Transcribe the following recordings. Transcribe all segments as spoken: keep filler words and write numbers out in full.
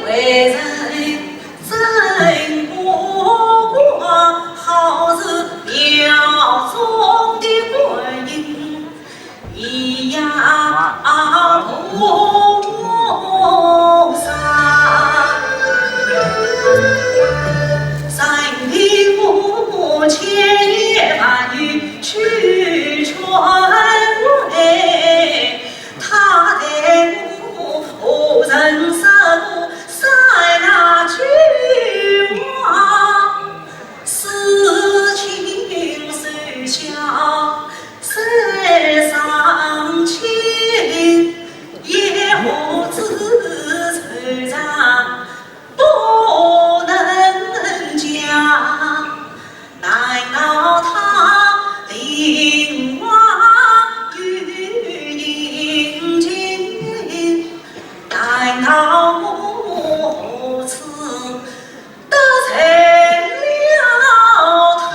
为人真不过好似庙中的观音一样菩萨，人比佛千言万语去劝慰， 他待我何曾受过三那句话，思亲如笑水上亲，也何止惆怅 不能讲，难道他另外有隐情？难道我何处得罪了他？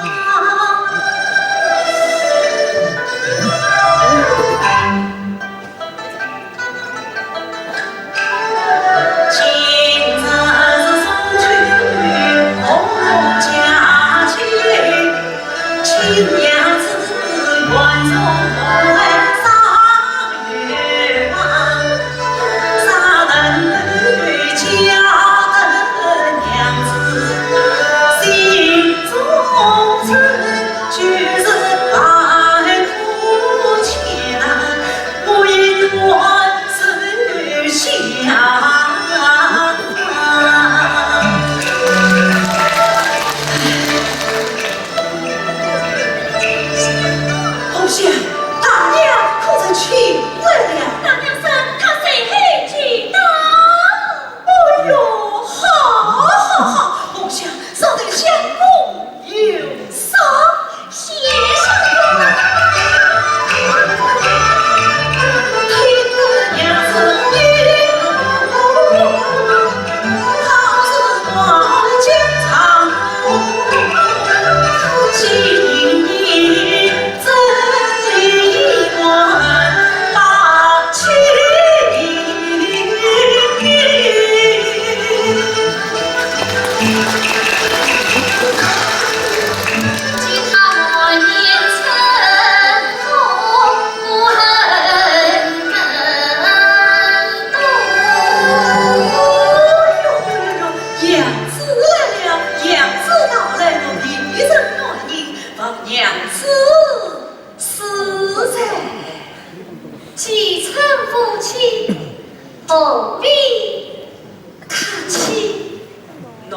红霞，大娘可曾请来了？大娘说她随后就到。哎哟，好，好，好，红霞，稍等，相公有赏。 娘子来了，娘子到来了，一人暖意，望娘子恕罪。既成夫妻，何必 客气。喏，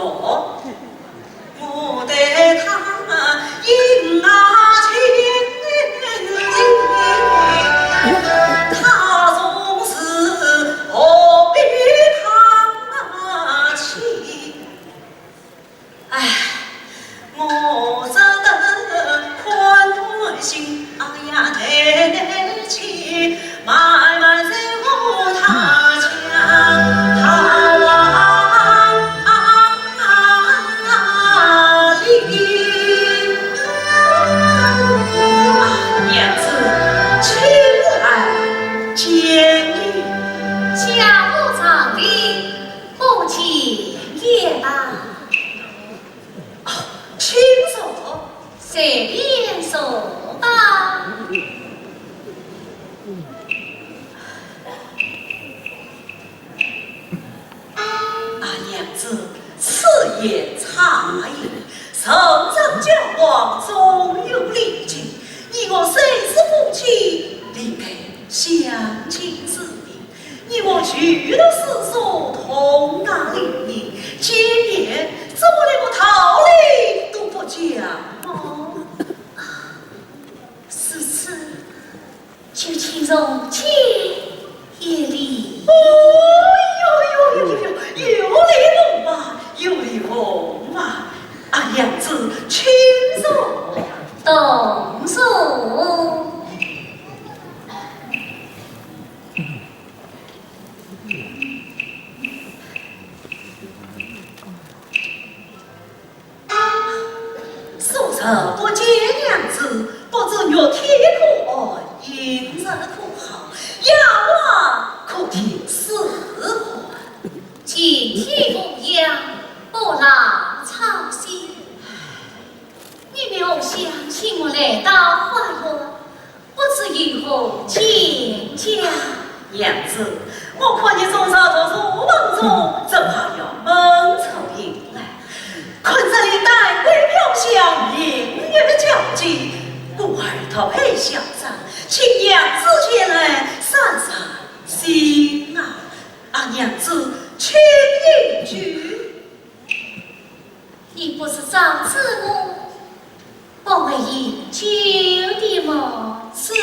我对她恩爱情深，她从此何必客气？唉， 我只得宽宽心，哎呀，抬抬起，慢慢走过她家，她里。啊，娘子，请来见礼。家父长礼，不见也罢。 哦，请坐。随便坐吧。啊，娘子，此言差矣。人生交往总有礼节，你我虽是夫妻，理该相敬如宾。 你我俱读诗书，同当留名，见面怎么连个道理都不讲么？如此，就请容姐一礼。哦哟哟哟哟，有礼奉吧，有礼奉吧。啊，娘子，请坐。同坐。 素日不见娘子，不知玉体可安，饮食可好，雅话可听是否？今天娘子，我看你终日独坐房中，只怕要闷出病来。看这里丹桂飘香，明月皎洁，故而独配小茶，请娘子前来散散心啊。啊，娘子，请饮酒。你不是早知我不会饮酒的么？是。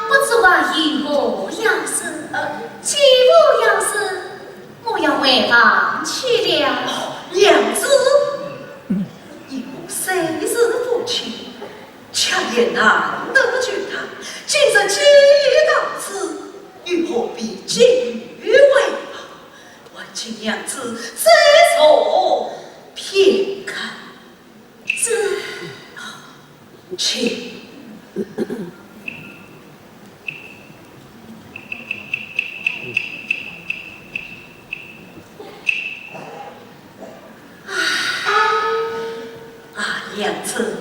不知还有何要事？呃，既无要事，我要回房去了。哦，娘子，你我虽是夫妻，却也难得聚谈。今日既已到此，又何必久留为好？还请娘子再坐片刻。 这，请。啊，娘子，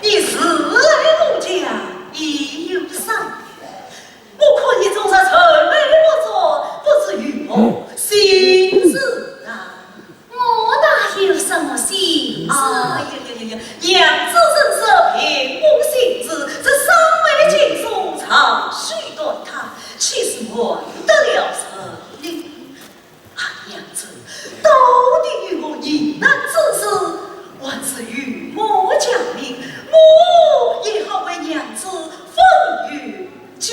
你自来我家已有三年，我看你终日愁眉不展，不知有何心事啊？ 我哪有什么心事？哎呀呀呀呀，娘子人说平复心事，这三味琴书长吁短叹，岂是瞒得了人呢？啊，娘子，到底有何疑难之事，还是与我讲明，我也好为娘子分忧解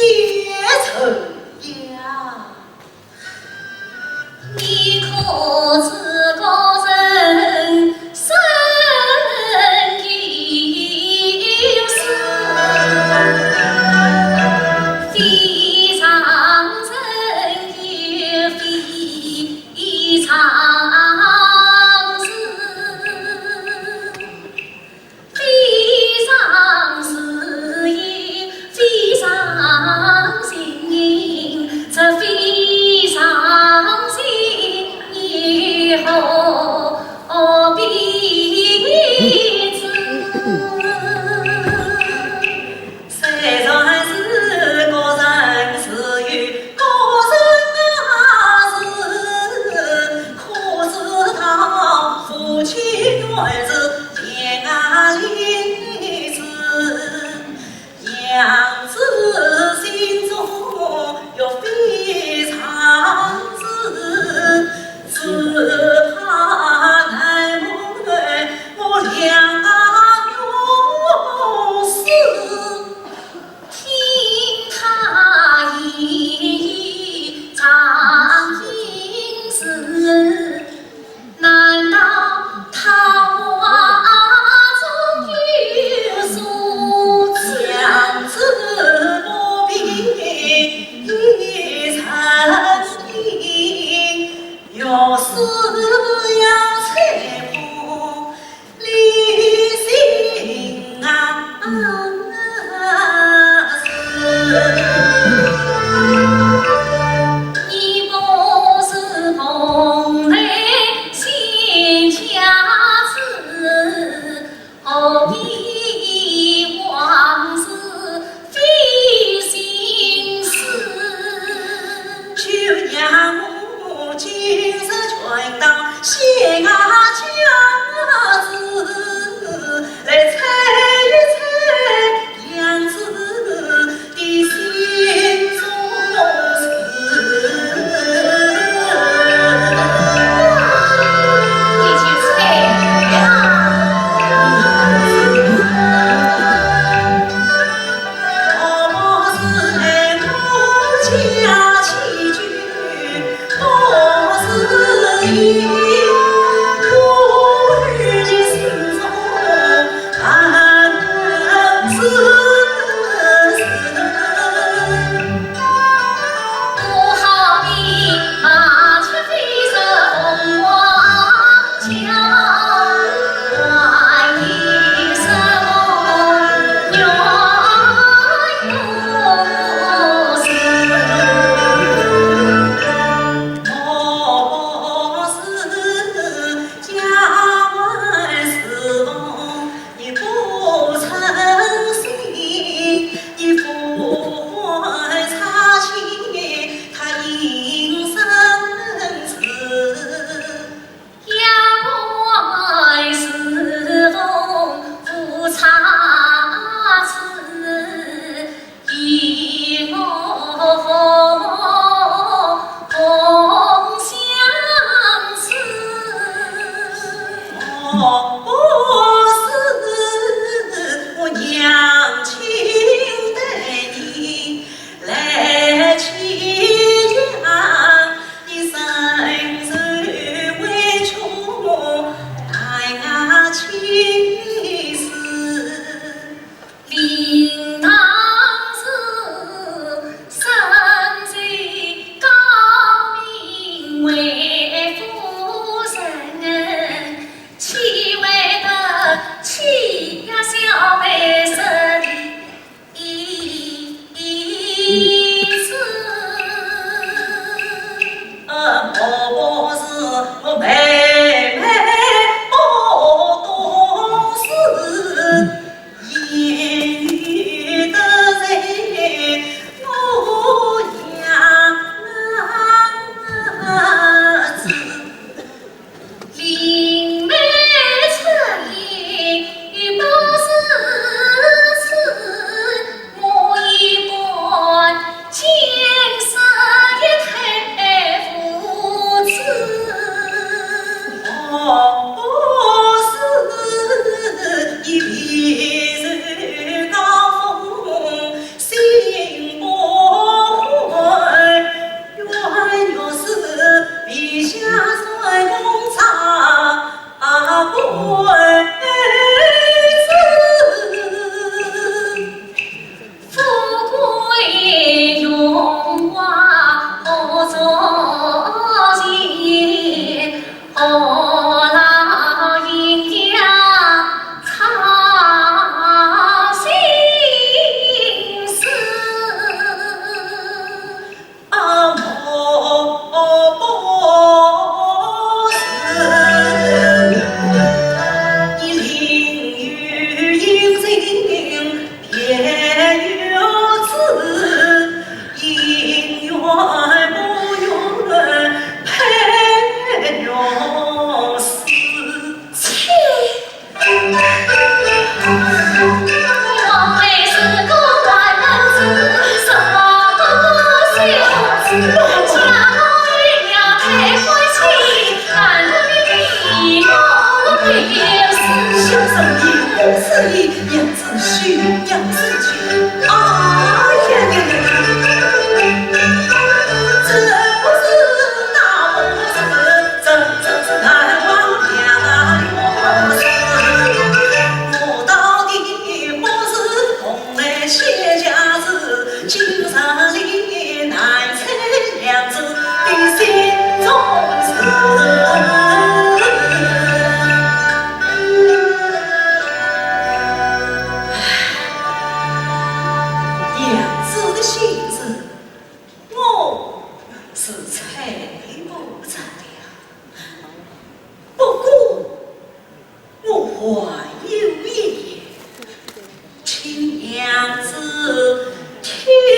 愁呀。 你可知古人生有死，非常人有非常事。 非常时也非常情，这非常情也何必之？虽然是古人自有 古人啊是，可知道夫妻原是天涯里之，娘子心中有非常事，只怕难为我两个心事。 听他一一唱心事，难道他话中有所指？娘子不必一人听，有事要吹破 你心啊，是。你不是蓬莱仙家子，何必往事 费心思。就让我今日全当谢家子，来猜一猜娘子的心娘子的心事，我是猜不着了。不过，我还有一言，请娘子听了。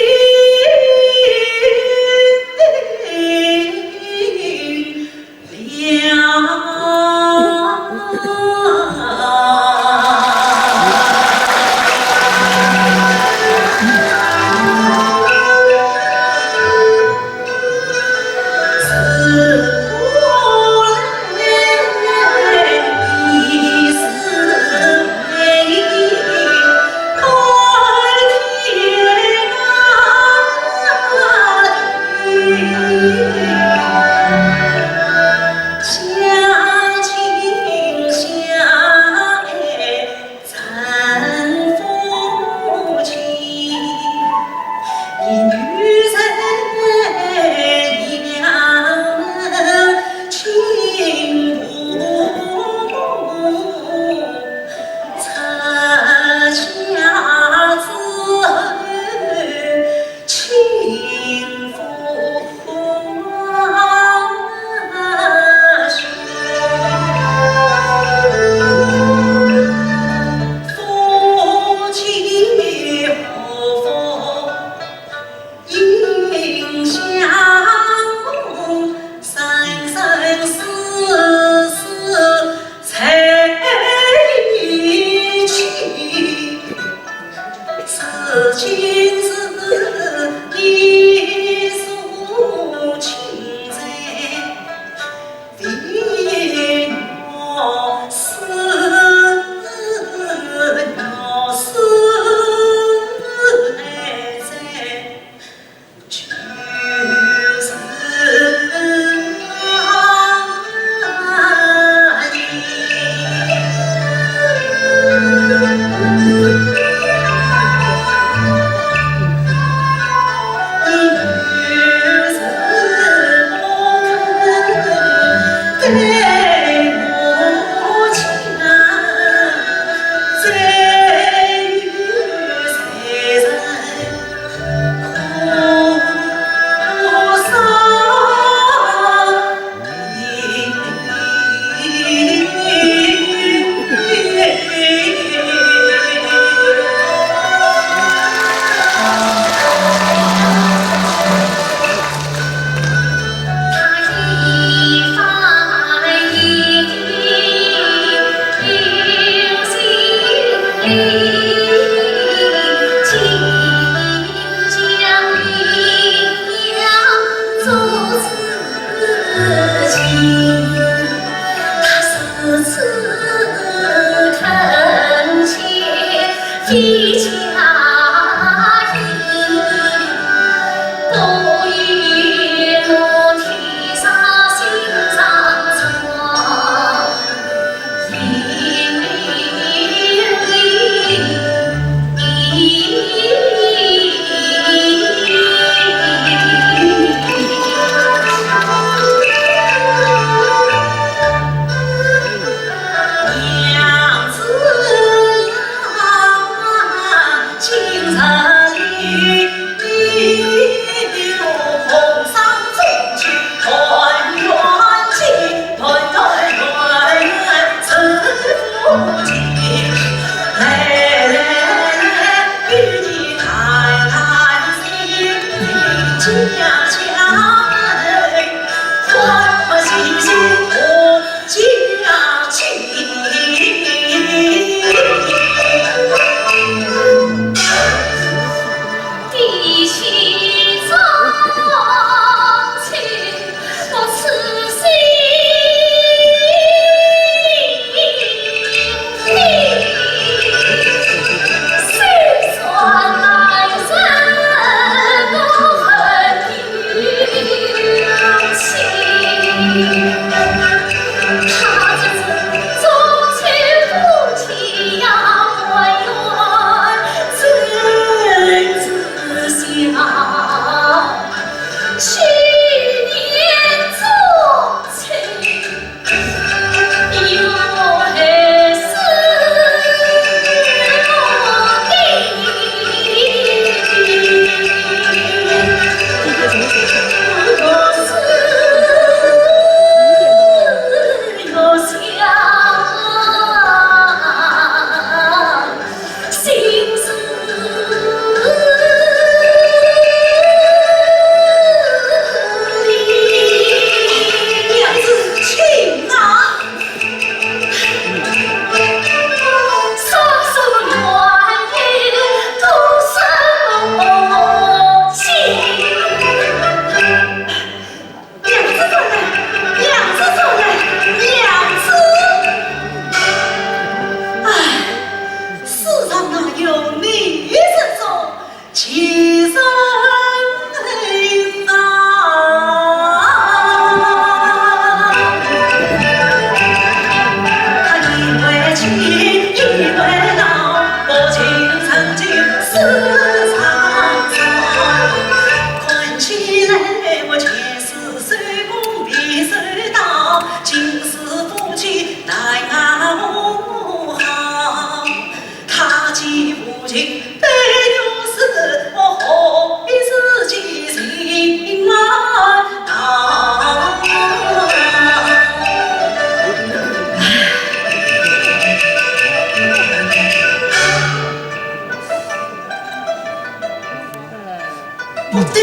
对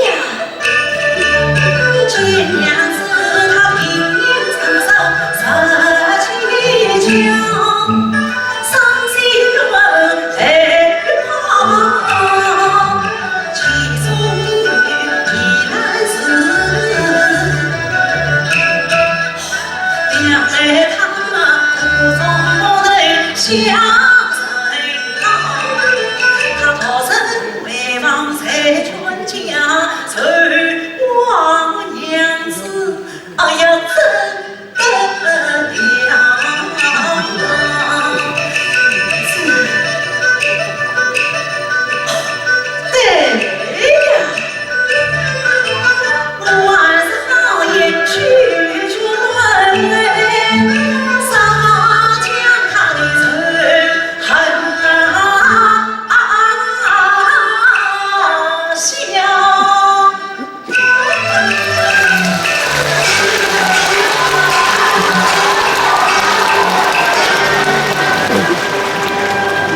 呀，真呀。